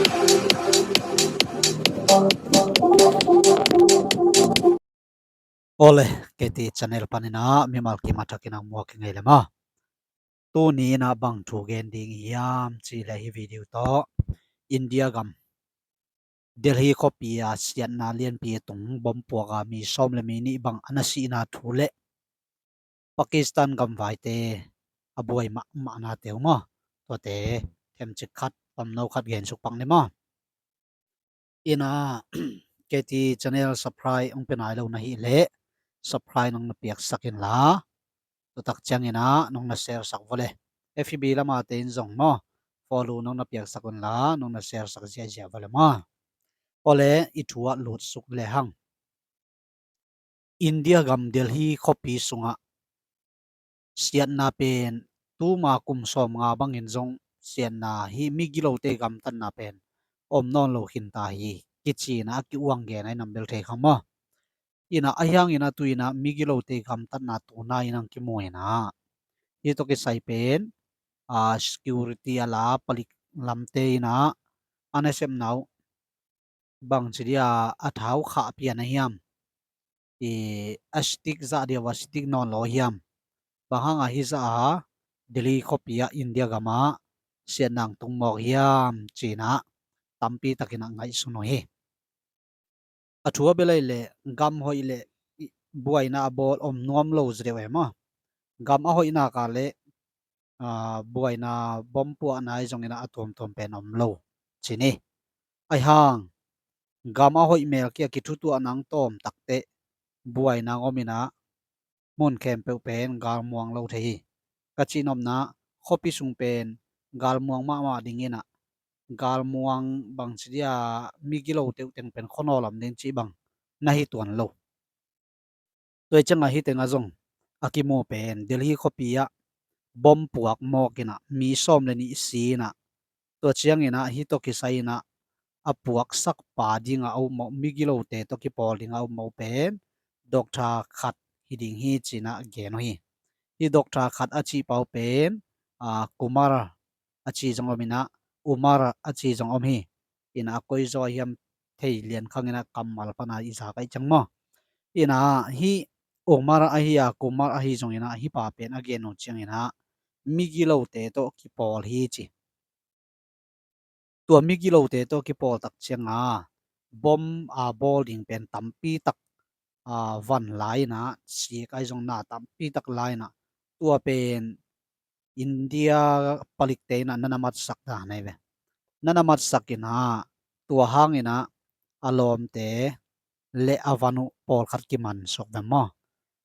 Ole, K T Channel panina mimal ki mathakin ang mua ki ngai lema. Tuni na bang thu gen ding hiam chi le hi video to India gam Delhi khopi a siatna lianpi tung bomb puak a mi som le mi ni bang ana sina thu le Pakistan gam vaite a buai ma ma na teu ma. Tua te them chik khat tam no khat gen suk pang ni ma. Ina K T Channel subscribe ong penai lo na hi le subscribe nong na piak sakin la. Tua tak chiang ina nong na share sak vale. F B lama te in zong ma follow nong na piak sakun la nong na share sak zia zia vale ma. Ole i thua lut suk le hang. India gam Delhi khopi sunga siatna pen tuma kum som nga bangin zong siatna hi migilote gam tanna pen om non lo khin ta hi kichina a ki uang gen ai nam bel thei khama. Ina a hiang ina tu ina migilote gam tanna tuna inang ki mu ina hi to ki sai pen a security ala palik lamte ina ana sem nau bang chi dia a thau kha pian a hiam i a stick za dia wa stick non lo hiam bang hang a hi za a Delhi khopi a India gama siatna tung mok hiam china tampi takina ngai sunu hi. A thua belai le gam hoi le buaina a bol om nuam lo zreu ema gam a hoina ka le a buaina bom puak nai zong ina a tuam tuam pen om lo chini. Ai hang gam a hoi mel kia ki thutua nang tom takte buaina om ina mun khempeuh pen galmuang lo thei hi. Ka chi nomna khopi sung pen galmuang mama ding ina galmuang bang chi dia migilote teng pen khono lam ding chi bang na hi tuan lo. Tua i changa hi tenga zong a ki mu pen Delhi khopi a bom puak mok ina mi som le ni sina tua chiang ina hi to ki sai ina a puak sak pa dinga a um migilote to ki pol dinga a um pen doctor khat hi ding hi china gen hi. Hi doctor khat a chi pau pen a Kumar a chi zong om ina Umar a chi zong om hi. Ina a koi zo hiam thei lian khang ina kammal pana i za kai chang mo. Ina hi Umar a hi a Kumar a hi zong ina hi pa pen a gen no chiang ina migilote to ki pol hi chi. Tua migilote to ki pol tak chianga bom a bol ding pen tampi tak a van laina si kai zong na tampi tak laina tua pen India palik te ina nana mat sak da nai ve. Nana mat sak ina tua hang ina a lom te le a vanu pol khat ki man sok ve mo.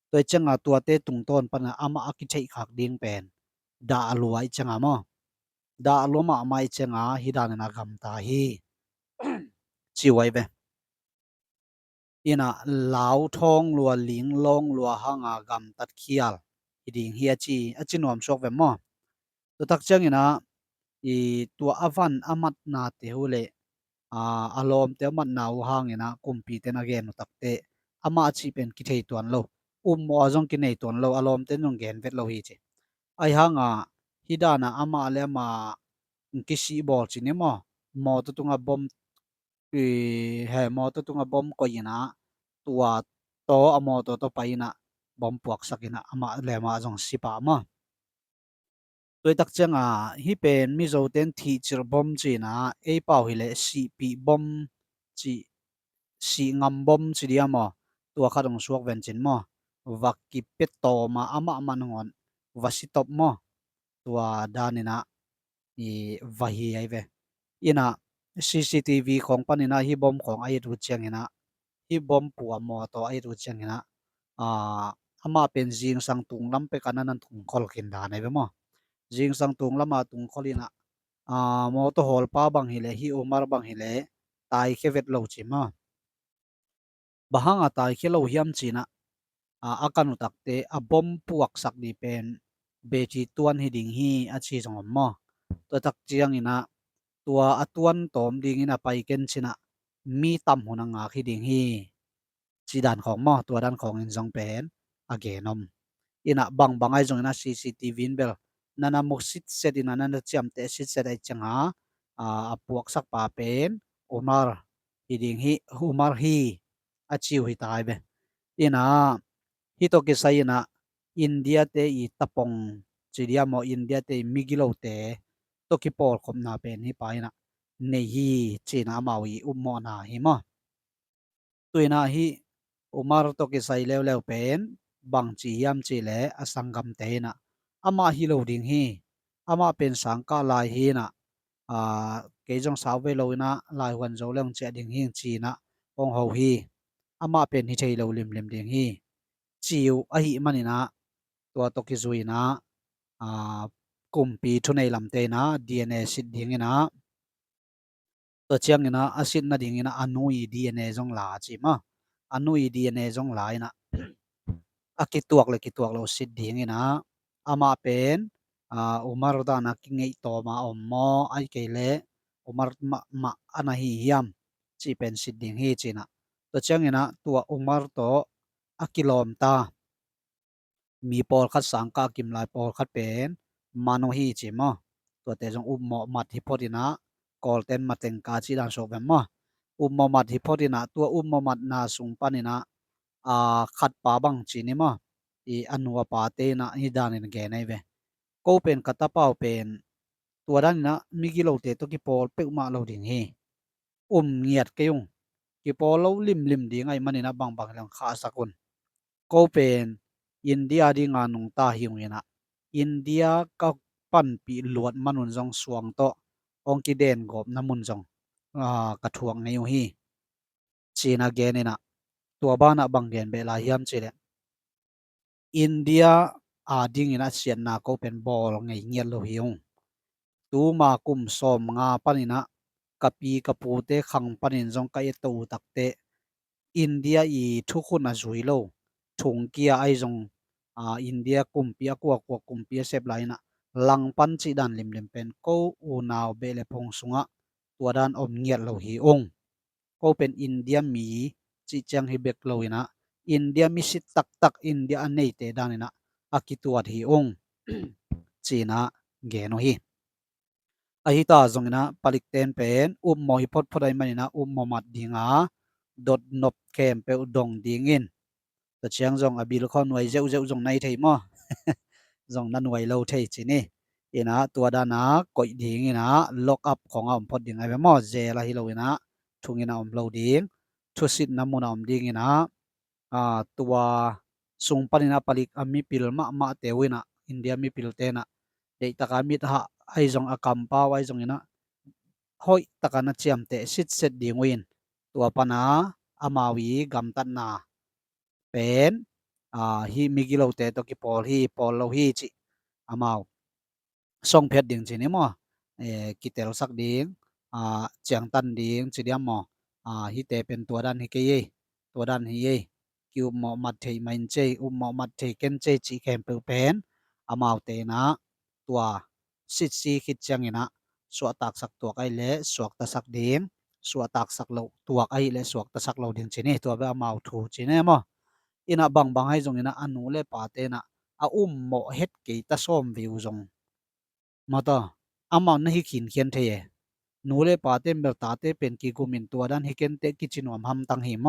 Tua i changa tua te tung ton pana ama a ki thei khak ding pen da a lua i changa mo. Da a lua ma ma i changa hi da nana gam ta hi. Chi wai ve. Ina lau thong lua ling long lua hanga gam tat khial hi ding hi a chi a chi nuam sok ve mo. Tua tak chiang ina i tua a van a mat na te hu le a a lom te a mat na u hang ina kumpi ten a gen u tak te ama a chi pen ki thei tuan lo. Um mo a zong ki nei tuan lo a lom ten zong gen vet lo hi chi. Ai hanga hi dana ama le ama ki si bol chi ni mo. Mo to tunga bom i he mo to tunga bom ko ina tua to a mo to to pa ina bom puak sak ina ama le ama zong si pa ma. Tua i tak chianga hi pen Mizo ten thi chir bom china ei pau hi le si pi bom chi si ngam bom chi dia mo. Tua khat ong suak ven chin mo. Va ki pet to ma ama man ngon va si top mo. Tua dan ina i va hi ai ve. Ina C C T V khong pan ina hi bom khong a i tu chiang ina hi bom pua mo to a i tu chiang ina a ama pen zingsang tung lam pek ana nan tung khol khin dan ai ve mo. Zingsang tung lama tung khol ina a mo to hol pa bang hi le hi Umar bang hi le tai khe vet lo chi ma. Bang hanga tai khe lo hiam china a a kanu tak te a bom puak sak di pen beti tuan hi ding hi a chi zong om mo. Tua tak chiang ina tua a tuan tom ding ina pai ken china mi tam hun a ngak hi ding hi. Chi dan khong mo tua dan khong in zong pen a gen om. Ina bang bang ai zong ina C C T V in bel nana mu sit set ina nana chiam te sit set ai changa ອາ ອາ ພວກສັກປາເປັນ Umar ທີ່ດິງ Hi Umar Hi ອາ Chiu Hi Tai ເບ ອີນະ Hi ໂຕເກໄຊ ອີນະ ອິນເດຍເຕ ອີຕະປອງ ຈີດຽມ ມ ອິນເດຍເຕ ມີກິໂລເຕ ໂຕກິໂປລ ຄົບນາເປັນ Hi ປາ ອີນະ Nei Hi ຈີນະ ອາມາວ ອີ ອຸບເມາະນາ Hi ມ ຕຸຍນະ Hi Umar ໂຕເກໄຊ ແລ້ວແລ້ວເປັນ ບັງຈີ ຫຽມຈີ ແລະ ອາສັງກຳເຕ ນະ ອາມາ Hi ໂລດິງ Hi ອາມາ ເປັນສັງກະລາຍ Hi ນະ ອາ ເກຈົງສາວເວໂລ ນະ ລາຍຫວນໂຈເລື່ອງເຈຍດິງ Hi ຈີນະ ອອງໂຮ Hi ອາມາ ເປັນ Hi ເທໂລ ລິມລິມດິງ Hi ຈີວ ອາ Hi ມາ ນີ້ນະ ຕົວໂຕກິຈຸຍ ນະ ອາ ກຸມປີທຸເນລຳເຕ ນະ ດີເອັນເອ ຊິດດິງ ນະ ຕົວຈຽງ ນະ ອາຊິດ ນະ ດິງ ນະ ອະນຸ ດີເອັນເອ ຈົງລາ ຈີມ ອະນຸ ດີເອັນເອ ຈົງລາ ນະ ອາກິຕວກ ແລະ ກິຕວກ ໂລຊິດດິງ ນະ ອາມາ ເປັນ ອາ Umar ດານະ ກິເງໂຕມາ ອອມ ມ ອາຍເກເລ Umar ມະ ມະ ອະນະ Hi ຫຽມ ຈີເປັນ ຊິດດິງ Hi ຈີນະ ຕົວຈຽງ ນະ ຕົວ Umar ໂຕ ອາກິລອມຕາ ມີໂປລຄັດສັງກະກິມລາຍໂປລຄັດເປັນ ມາໂນ Hi ຈີມ ຕົວເຕຈົງ ອຸບເມາະມັດ Hi ໂພດ ອີນະ ກອລເຕັນ ມະເຕັງກາ ຈີດານໂຊແວມ ມ ອຸບເມາະມັດ Hi ໂພດ ອີນະ ຕົວອຸບເມາະມັດນາ ຊຸງປາ ນີ້ນະ ອາ ຄັດປາບັງຈີ ນີ້ ມ ອີ ອະນຸ ອາປາເຕ ນະ Hi ດານ ນີ້ນະ ແກໃນເວ ໂກເປັນ ກະຕະເປົາເປັນ ຕົວດານ ນະ ມີກິໂລເຕ ໂຕກິໂປລ ເປັກມະ ໂລດິງ Hi ອຸມງຽດ ເກຍຸງ ກິໂປລ ໂລລິມລິມ ດີໄງ ມາ ນີ້ນະ ບັງບັງ ເລື່ອງຄາສະກຸນ ໂກເປັນ ອິນເດຍ ດີງາ ນຸງຕາ ຫິວ ອີນະ ອິນເດຍ ກະປັນປີລວດ ມະນຸນ ຈົງ ສວງ ໂຕ ອອງກິເດນ ກອບ ນະມຸນ ຈົງ ອາ ກະທວງ ໄງ ໂອ Hi ຈີນະ ແກ ນີ້ນະ ຕົວບານະ ບັງແກນ ເບລາ ຫຽມ ຈີແລະ ອິນເດຍ ອາ ດິງ ອີນະ ຊຽນນາ ໂກເປັນ ໂບລ ໄງ ງຽດ ໂລຫິວ ຕູມາ ກຸມ ຊອມ ງາ ປາ ນີ້ນະ ກະປີ ກະປູ ເຕ ຄັງ ປາ ນີ້ນະ ຈົງ ກະເອໂຕ ຕັກເຕ ອິນເດຍ ອີ ທຸຄຸນ ອາ ຊຸຍ ໂລ ທຸງ ເກຍ ໄອ ຈົງ ອາ ອິນເດຍ ກຸມປີ ອາ ກົວ ກົວ ກຸມປີ ອາ ເຊັບ ລາຍ ນະ ລັງ ປັນ ຈີດານ ລິມ ລິມ ເປັນ ໂກ ອູນາວ ເບ ແລະ ພົງ ສຸງ ອະ ຕົວດານ ອອມ ງຽດ ໂລຫິ ອົງ ໂກເປັນ ອິນເດຍ ມີ ຈີ ຈຽງ Hi ເບັກ ໂລ ອີນະ ອິນເດຍ ມີ ຊິດ ຕັກ ຕັກ ອິນເດຍ ອາ ເນຍ ເຕ ດານ ອີນະ ອາ ກິຕົວ Hi ອົງ ຈີນະ ແກໂນ Hi ອາ Hi ຕາ ຈົງ ອີນະ ປາລິກເຕນ ເປັນ ອຸບ ໂມ Hi ໂພດ ໂພດ ໄດ ມາ ນີ້ນະ ອຸບ ໂມ ມັດ ດິງ ອາ ດົດ ນົບ ແຄມ ເປວ ດົງ ດິງ ອິນ ຕະຊຽງ ຈົງ ອາ ບິລ ຂໍ ໜວຍ ເຈວ ເຈວ ຈົງ ໄນ ເທ ມ ຈົງ ນະ ໜວຍ ໂລ ເທ ຈີ ນີ້ ອີນະ ຕົວດານາ ກົຍ ດິງ ອີນະ ລັອກອັບ ຂອງ ອາ ອົມ ໂພດ ດິງ ໄອ ເວ ມ ເຈລາ Hi ໂລ ອີນະ ທຸງ ອີນະ ອອມ ໂລ ດິງ ທຸ ຊິດ ນະ ມຸນ ອອມ ດິງ ອີນະ ອາ ຕົວ ຊຸງ ປາ ນີ້ນະ ປາລິກ ອາ ມີ ປິລ ມະ ມະ ເຕ ໂອ ອີນະ ອິນເດຍ ມີ ປິລ ເຕ ນະ ເດ ຕະກາ ມິດ ຫະ ໄອ ຈົງ ອາ ກຳ ປາວ ໄອ ຈົງ ອີນະ ໂຮຍ ຕະກາ ນະ ຈຽມ ເຕ ຊິດ ເຊັດ ດິງ ໂອ ອີນ ຕົວ ປາ ນາ ອາ ມາ ວີ ກຳ ຕັດ ນາ ເປັນ ອາ Hi ມີ ກິໂລ ເຕ ໂຕ ກິໂປລ Hi ໂປລ ໂລ Hi ຈີ ອາ ມາວ ຊອງ ເພັດ ດິງ ຈີ ນີ້ ມ ເອ ກິເຕລ ສັກ ດິງ ອາ ຈຽງ ຕັນ ດິງ ຈີ ດຽມ ມ ອາ Hi ເຕ ເປັນ ຕົວ ດານ Hi ເກເຍ ຕົວ ດານ Hi ເຍ ກິວ ເມາະ ມັດ ເທ ໄມ ເຈ ອຸບ ເມາະ ມັດ ເທ ເກັນ ເຈ ຈີ ແຄມ ເປີ ເປັນ ອາ ມາວ ເຕ ນະ ຕົວ ຊິດ ຊີ ຄິດ ຈຽງ ອີນະ ສວະ ຕາກ ສັກ ຕົວກ ໄອ ແລະ ສວກ ຕະ ສັກ ດິງ ສວະ ຕາກ ສັກ ໂລ ຕົວກ ໄອ ແລະ ສວກ ຕະ ສັກ ໂລ ດິງ ຈີ ນີ້ ຕົວ ແບບ ອາ ມາວ ທູ ຈີ ແນ ມ ອີນະ ບັງ ບັງ ໄຮ ຈົງ ອີນະ ອະນຸ ແລະ ປາ ເຕ ນະ ອາ ອຸມ ເມາະ ເຮັດ ເກ ຕະ ຊອມ ວິວ ຈົງ ມາ ຕາ ອາ ມາວ ນະ Hi ຂີນ ຄຽນ ເທ ນູ ແລະ ປາ ເຕັມ ເບລ ຕາ ເຕ ເປັນ ກິ ກຸມິນ ຕົວ ດານ Hi ເກັນ ເຕ ກິ ຈີ ນວມ ຫຳ ຕັງ ຫິ ມ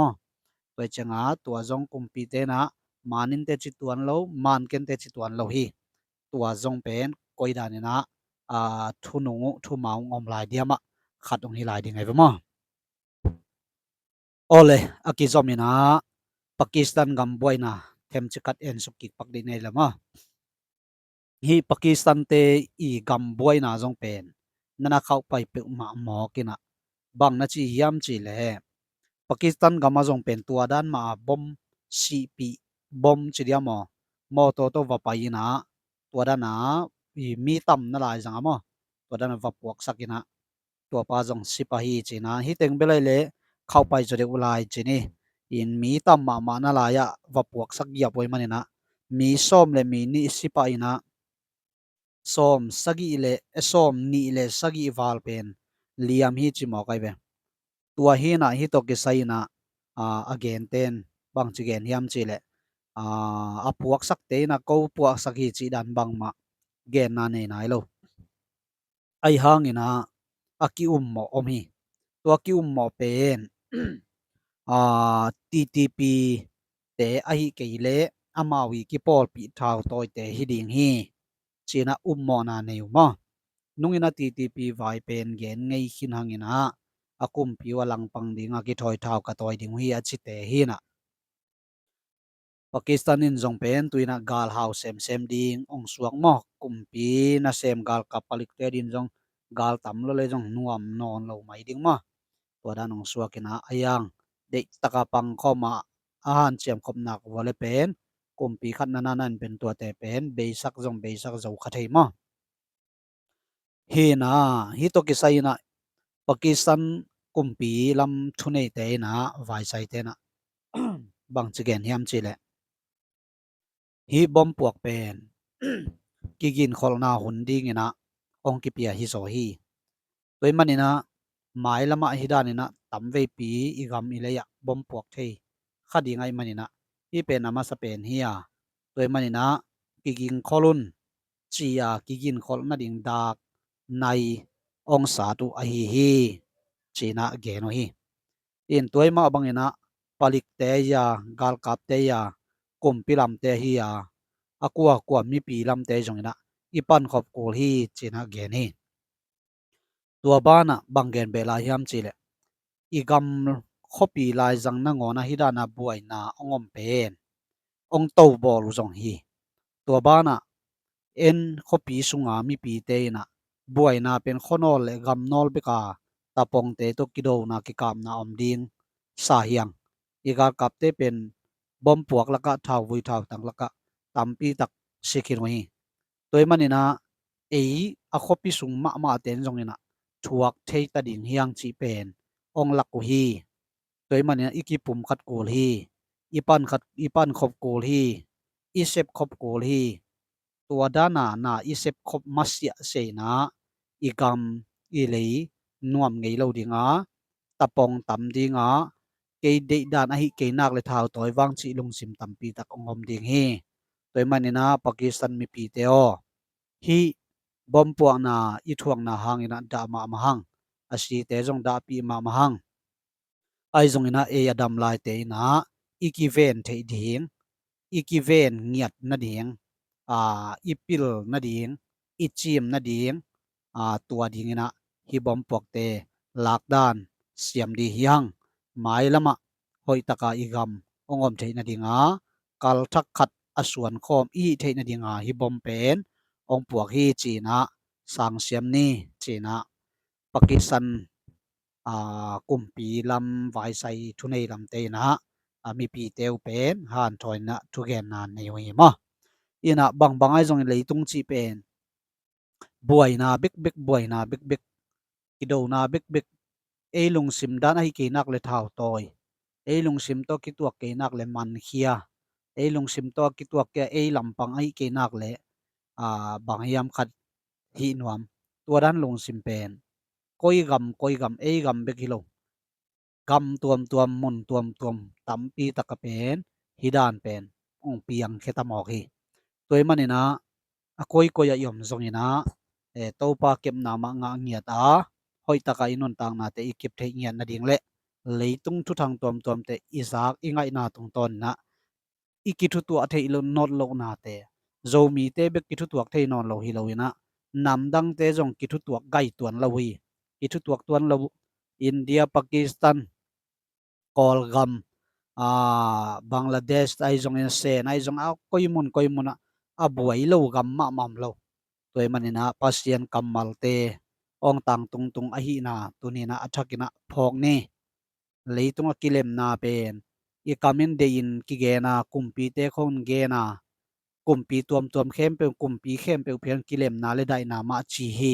ຕົວ ຈຽງ ອາ ຕົວ ຈົງ ກຸມ ປີ ເຕ ນະ ມາ ນິນ ເຕ ຈີ ຕວນ ໂລ ມານ ເກັນ ເຕ ຈີ ຕວນ ໂລ Hi ຕົວ ຈົງ ເປັນ ກົຍ ດານ ນີ້ ນະ ອາ ທຸ ນຸ ທຸ ມາວ ອອມ ລາຍ ດຽມ ອະ ຂັດ ອົງ Hi ລາຍ ດິງ ໄອ ເວ ມ ໂອເລ ອາ ກິ ຈອມ ອີນະ ປາກິສຕານ ກຳ ບວຍ ນະ ເທັມ ຈິ ກັດ ເອັນ ສຸກ ກິກ ປັກ ດິ ເນ ລະ ມ Hi ປາກິສຕານ ເຕ ອີ ກຳ ບວຍ ນະ ຈົງ ເປັນ ນະ ນະ ເຂົ້າ ໄປ ເປີ ມະ ໝໍ ກິ ນະ ບັງ ນະ ຈີ ຫຽມ ຈີ ແລ ປາກິສຕານ ກຳ ມາ ຈົງ ເປັນ ຕົວ ດານ ມະ ອາ ບົມ ຊີ ປີ ບົມ ຈີ ດຽມ ມ ໂຕ ໂຕ ວະ ໄປ ນະ ຕົວ ດານ ນະ ມີ ຕຳ ນະ ລາຍ ຈັງ ອະ ມ ຕົວ ດານ ນະ ວະ ພວກ ສັກ ອີນະ ຕົວ ປາ ຈົງ ຊິ ປາ Hi ຈີ ນະ Hi ເຕັງ ເບ ໄລ ເລ ເຂົ້າ ໄປ ໂຈ ເດ ອຸ ລາຍ ຈີ ນີ້ ອີນ ມີ ຕຳ ມະ ມະ ນະ ລາຍ ອະ ວະ ພວກ ສັກ ຢຽບ ໂອຍ ມາ ນີ້ ນະ ມີ ຊອມ ແລະ ມີ ນິ ຊິ ປາ ອີນະ ຊອມ ສະກິ ແລະ ຊອມ ນິ ແລະ ສະກິ ວາລ ເປັນ ລຽມ Hi ຈີ ໝໍ ໄກ ເວ ຕົວ Hi ນະ Hi ໂຕ ເກ ໄຊ ນະ ອາ ອາ ແກນ ເຕັນ ບັງ ຈີ ແກນ ຫຽມ ຈີ ແລະ ອາ ອາ ພວກ ສັກ ເຕ ນະ ໂກ ພວກ ສັກ Hi ຈີ ດານ ບັງ ມະ ແກນ ນາ ເນ ນາຍ ໂລ ໄອ ຫາງ ອີນະ ອາ ກິອຸມເໝາະອົມຮີ. ຕົວກິອຸມເໝາະເປັນ ອາ TTP ເຕ ອາ ເຄເລ ອາມາວ ກິປອລ ປີທາວ ຕອຍ ເຕ ຮີ ດິງ ຮີ ຈີນະ ອຸມເໝາະນາ ເນວ ມະ ນຸງ ອີນະ TTP ວາຍ ເປັນ ເກນ ເງຍ ຄີນ ຮັງ ອີນະ ອາ ກຸມ ປີ ວາ ລັງ ປັງ ດິງ ອາ ກິ ທອຍ ທາວ ກະ ຕອຍ ດິງ ຮີ ອາ ຊິ ເຕ ຮີ ນະ. ປາກິສຕານ ອີນ ຈົງ ເປັນ ຕຸຍ ນະ ກາລ ຮາວ ເຊມ ເຊມ ດິງ ອົງ ສວກ ມະ ກຸມ ປີ ນະ ເຊມ ກາລ ກັບ ປາລິກ ເຕ ດິນ ຈົງ ກາລ ຕຳ ລະ ເລ ຈົງ ນວມ ນອນ ລາວ ໄມ ດິງ ມະ ຕົວ ດານ ອົງ ສວກ ອີນະ ອາ ຍັງ ເດ ຕະກະ ປັງ ຂໍ ມະ ອາຫານ ຊຽມ ຄົບ ໜັກ ວາ ເລ ເປັນ ກຸມ ປີ ຂັດ ນະ ນາ ນັ້ນ ເປັນ ຕົວ ເຕ ເປັນ ເບ ສັກ ຈົງ ເບ ສັກ ເຈົ້າ ຄະ ເທ ມະ ຮີ ນະ ຮີ ໂຕ ກິ ໄຊ ນະ ປາກິສຕານ ກຸມ ປີ ລຳ ທຸ ເນ ເຕ ນະ ວາຍ ໄຊ ເຕ ນະ ບັງ ຈະ ເກນ ຫຽມ ຈີ ແລະ ຮີ ບອມ ປວກ ເປັນ ກິ ກິນ ໂຄລ ນາ ຮຸນ ດິງ ອີນະ ອົງ ກິ ເປຍ ຮີ ໂຊ ຮີ ຕົວ ມະ ນີ ນະ ມາຍ ລະ ມະ ຮີ ດາ ນີ ນະ ຕຳ ເວ ປີ ອີ ກຳ ອີ ເລ ຍະ ບອມ ປວກ ເທ ຄະ ດິງ ໄອ ມະ ນີ ນະ ຮີ ເປັນ ອາ ມາ ສະ ເປນ ເຮຍ ຕົວ ມະ ນີ ນະ ກິ ກິນ ໂຄລຸນ ຈີ ອາ ກິ ກິນ ໂຄລ ນາ ດິງ ດາກ ໄນ ອົງ ສາ ຕຸ ອາ ຮີ ຮີ ຈີ ນະ ເກ ໂນ ຮີ ອີນ ຕົວ ມະ ບັງ ອີນະ ປາລິກ ເຕ ຍາ ກາລ ກັບ ເຕ ຍາ ກຸມ ປີ ລຳ ເຕ ຮີ ອາ ອາ ກົວ ກົວ ມີ ປີ ລຳ ເຕ ຈົງ ອີນະ ອີ ປັນ ຄົບ ໂຄລ ຮີ ຈີ ນະ ເກ ນີ ຕົວ ບາ ນະ ບັງ ເກນ ເບ ລາ ຫຽມ ຈີ ແລະ ອີ ກຳ ໂຄ ປີ ລາຍ ຈັງ ນະ ງໍ ນະ ຮີ ດາ ນະ ບວຍ ນາ ອົງ ອອມ ເປັນ ອົງ ໂຕ ບໍ ລຸ ຈົງ ຮີ ຕົວ ບາ ນະ ເອັນ ໂຄ ປີ ສຸງ ອາ ມີ ປີ ເຕ ນະ ບວຍ ນາ ເປັນ ໂຄ ນອລ ແລະ ກຳ ນອລ ເບ ກາ ຕະ ປອງ ເຕ ໂຕ ກິ ໂດ ນາ ກິ ກາມ ນາ ອອມ ດິງ ສາ ຫຽງ ອີ ກາ ກັບ ເຕ ເປັນ ບອມ ປວກ ລະ ກະ ທາວ ວຸຍ ທາວ ຕັງ ລະ ກະ ຕຳ ປີ ຕັກ ຊິ ຄີ ໂນ ຮີ ຕົວ ມະ ນີ ນະ ເອ ອາ ໂຄ ປີ ສຸງ ມະ ມະ ເຕັນ ຈົງ ອີນະ ທວກ ເທ ຕະ ດິງ ຫຽງ ຈີ ເປັນ ອົງ ລັກ ກູ ຮີ ຕົວ ມະ ນີ ນະ ອີ ກິ ປຸມ ຄັດ ໂຄລ ຮີ ອີ ປັນ ຄັດ ອີ ປັນ ຄົບ ໂຄລ ຮີ ອີ ເຊັບ ຄົບ ໂຄລ ຮີ ຕົວ ດາ ນາ ນາ ອີ ເຊັບ ຄົບ ມະ ເຊຍ ເຊ ນາ ອີ ກຳ ອີ ເລ ນວມ ເງຍ ເລົາ ດິງ ອາ ຕະ ປອງ ຕຳ ດິງ ອາ ເກ ເດ ດານ ອາ ຮີ ເກ ນາກ ແລະ ທາວ ຕອຍ ວາງ ຈີ ລຸງ ຊິມ ຕຳ ປີ ຕັກ ອົງ ອອມ ດິງ ຮີ ຕົວ ມະ ນີ ນະ ປາກິສຕານ ມີ ປີ ເຕ ອໍ ຮີ ບອມ ປວກ ນາ ອີ ທວງ ນາ ຫາງ ອີ ນະ ດາ ມະ ມະ ຫາງ ອາ ຊີ ເຕ ຈົງ ດາ ປີ ມະ ມະ ຫາງ ໄອ ຈົງ ອີນະ ເອ ອາ ດຳ ລາຍ ເຕ ນະ ອີ ກິ ເວນ ເທ ດິງ ອີ ກິ ເວນ ງຽດ ນະ ດິງ ອາ ອີ ປິລ ນະ ດິງ ອີ ຈີມ ນະ ດິງ ອາ ຕົວ ດິງ ອີນະ ຮີ ບອມ ປວກ ເຕ ລາກ ດານ ສຽມ ດີ ຮີ ຫາງ ມາຍ ລະ ມະ ໂຮຍ ຕະ ກາ ອີ ກຳ ອົງ ອອມ ເທ ນະ ດິງ ອາ ກາລ ທັກ ຄັດ ອາ ສວນ ຄອມ ອີ ເທ ນະ ດິງ ອາ ຮີ ບອມ ເປັນ ອົງ ປວກ ຮີ ຈີ ນະ ສາງ ສຽມ ນີ ຈີ ນະ ປາກິສຕານ ອາ ກຸມ ປີ ລຳ ວາຍ ໄຊ ທຸ ເນ ລຳ ເຕ ນະ ອາ ມີ ປີ ເຕວ ເປັນ ຫານ ທອຍ ນະ ທຸ ແກນ ນານ ເນ ໂຍ ເຮ ມະ ອີ ນະ ບັງ ບັງ ອາ ຈົງ ເລ ຕຸງ ຈີ ເປັນ ບວຍ ນາ ເບັກ ເບັກ ບວຍ ນາ ເບັກ ເບັກ ກິ ໂດ ນາ ເບັກ ເບັກ ເອ ລຸງ ຊິມ ດານ ອາ ຮີ ເກ ນາກ ແລະ ທາວ ຕອຍ ເອ ລຸງ ຊິມ ໂຕ ກິ ຕວກ ເກ ນາກ ແລະ ມັນ ເຄຍ ເອ ລຸງ ຊິມ ໂຕ ກິ ຕວກ ເກ ເອ ລຳ ປັງ ອາ ຮີ ເກ ນາກ ແລະ ອາ ບັງ ຫຽມ ຄັດ ຮີ ນວມ ຕົວ ດານ ລຸງ ຊິມ ເປັນ ໂກຍ ກຳ ໂກຍ ກຳ ເອ ກຳ ເບັກ ຮີ ໂລ ກຳ ຕວມ ຕວມ ມຸນ ຕວມ ຕວມ ຕຳ ປີ ຕະ ກະ ເປັນ ຮີ ດານ ເປັນ ອົງ ປຽງ ເຄ ຕະ ໝອກ ຮີ ຕົວ ມະ ນີ ນະ ອາ ໂກຍ ໂກຍ ອາ ຢອມ ຊົງ ອີ ນະ ເອ ໂຕ ປາ ເກັບ ນາ ມະ ງະ ງຽດ ອາ ໂຮຍ ຕະ ກາ ອີ ນົນ ຕາງ ນາ ເຕ ອີ ເກັບ ເທ ງຽດ ນະ ດິງ ແລະ ເລ ຕຸງ ທຸ ທັງ ຕວມ ຕວມ ເຕ ອີ ສາກ ອີ ໄງ ນາ ຕຸງ ຕອນ ນະ ອີ ກິ ທຸ ຕົວະ ເທ ໂລ ໂນດ ໂລ ນາ ເຕ ໂຈ ມີ ເຕ ເບັກ ກິ ທຸ ຕົວະ ເທ ນອນ ໂລ ຮີ ໂລ ອີ ນະ ນຳ ດັງ ເຕ ຈົງ ກິ ທຸ ຕົວະ ໄກ ຕວນ ລາ ຮີ ກິ ທຸ ຕົວະ ຕວນ ລາ ອິນເດຍ ປາກິສຕານ ກອລ ກຳ ອາ ບັງລາເດສ ໄອ ຈົງ ເອ ເຊ ນ ໄອ ຈົງ ອາ ໂກຍ ມຸນ ໂກຍ ມຸນ ອາ ອາ ບວຍ ໂລ ກຳ ມະ ມຳ ໂລ ຕົວ ມະ ນີ ນະ ປາຊຽນ ກຳ ມາລ ເຕ ອອງ ຕາງ ຕຸງ ຕຸງ ອາ ຮີ ນາ ຕຸ ນີ ນະ ອາ ທັກ ກິ ນະ ພອກ ນີ ເລ ຕຸງ ອາ ກິ ເລັມ ນາ ເປັນ ອີ ກາ ເມັນ ເດ ອິນ ກິ ເກ ນາ ກຸມ ປີ ເຕ ຄົງ ເກ ນາ ກຸມ ປີ ຕວມ ຕວມ ເຂັມ ເປວ ກຸມ ປີ ເຂັມ ເປວ ເພນ ກິ ເລັມ ນາ ແລະ ໄດ ນາ ມະ ຈີ ຮີ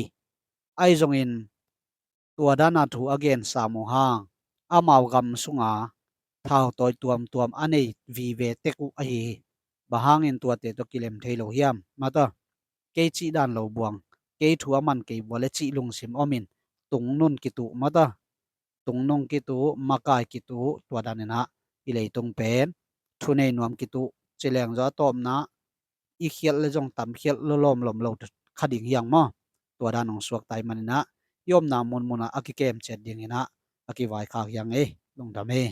ໄອ ຈົງ ອິນ ຕົວ ດານ ອາ ທູ ອາ ເກນ ສາ ໂມ ຫາງ ອາ ມາວ ກຳ ສຸງ ອາ ທາວ ຕອຍ ຕວມ ຕວມ ອາ ເນຍ ວີ ເວ ເຕັກ ອຸ ອາ ຮີ ບາ ຫາງ ອິນ ຕົວ ເຕ ໂຕ ກິ ເລັມ ເທ ໂລ ຫຽມ ມາ ຕະ ເກ ຈີ ດານ ໂລ ບວງ ເກ ທົວ ມັນ ເກ ບົວ ແລະ ຈີ ລຸງ ຊິມ ອອ ມິນ ຕຸງ ນຸນ ກິ ຕຸ ມາ ຕະ ຕຸງ ນຸງ ກິ ຕຸ ມາ ກາຍ ກິ ຕຸ ຕົວ ດານ ເນ ນະ ອີ ເລ ຕຸງ ເປັນ ທຸ ເນ ນວມ ກິ ຕຸ ເຈ ແລງ ຈອ ຕອມ ນະ ອີ ຂຽດ ແລະ ຈົງ ຕຳ ຂຽດ ລະ ລອມ ລອມ ໂລ ຄະ ດິງ ຫຽງ ມອ ຕົວ ດານ ອອງ ສວກ ໄຕ ມະ ເນ ນະ Yom na mun mun a a kikem chet ding in a, a kivaikhak jang e, lungdam e.